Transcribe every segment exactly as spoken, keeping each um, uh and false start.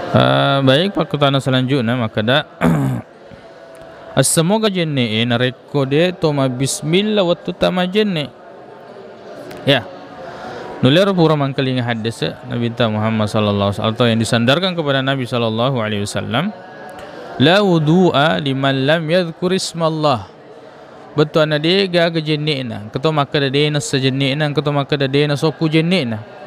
Eh, baik, pakkutana selanjutnya makkeda, assemoga jenne'e narekko de to mabbismillah wettu tamajenne. Ya. Nulero pura mangkalinga haddese Nabi Muhammad sallallahu alaihi wasallam, atau yang disandarkan kepada Nabi sallallahu alaihi wasallam, la wudu'a liman lam yadhkur ismallah. Bettuanna de gaga jenne'na, engka to makkeda de nassa jenne'na, engka to makkeda de nasokku jenne'na.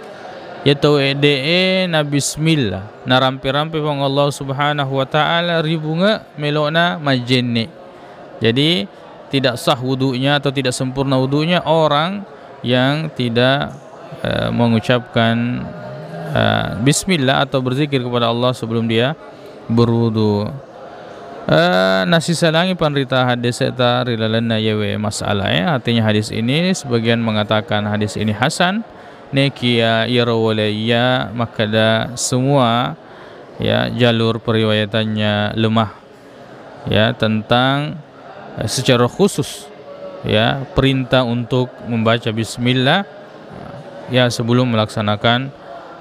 Ya tau de e na bismillah, narampe-rampe Puang Allah Subhanahu wa Ta'ala ri bunge melo'na majjenne. Jadi, tidak sah wudunya atau tidak sempurna wudunya orang yang tidak, eh, mengucapkan, eh, bismillah atau berzikir kepada Allah sebelum dia berwudu. Eh, nasisalangi panrita hadis ta ri lalenna yewe masalah, eh. Artinya hadis ini, sebagian mengatakan hadis ini hasan, nekia iyaro wale iya makkeda semua, ya, jalur periwayatannya lemah, ya, tentang, eh, secara khusus, ya, perintah untuk membaca bismillah, ya, sebelum melaksanakan,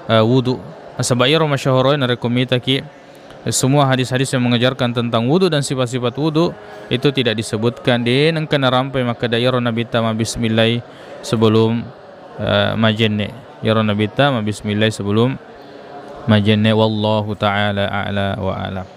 eh, wudu. Nasaba iyaro masyahoroe narekko mitaki, eh, semua hadis-hadis yang mengajarkan tentang wudu dan sifat-sifat wudu itu tidak disebutkan, de nengka narampe makkeda iyaro Nabitta mabbismillah sebelum, eh, majenne. Iyaro Nabitta mabbismillah sebelum majenne. Wallahu ta'ala a'la wa a'lam.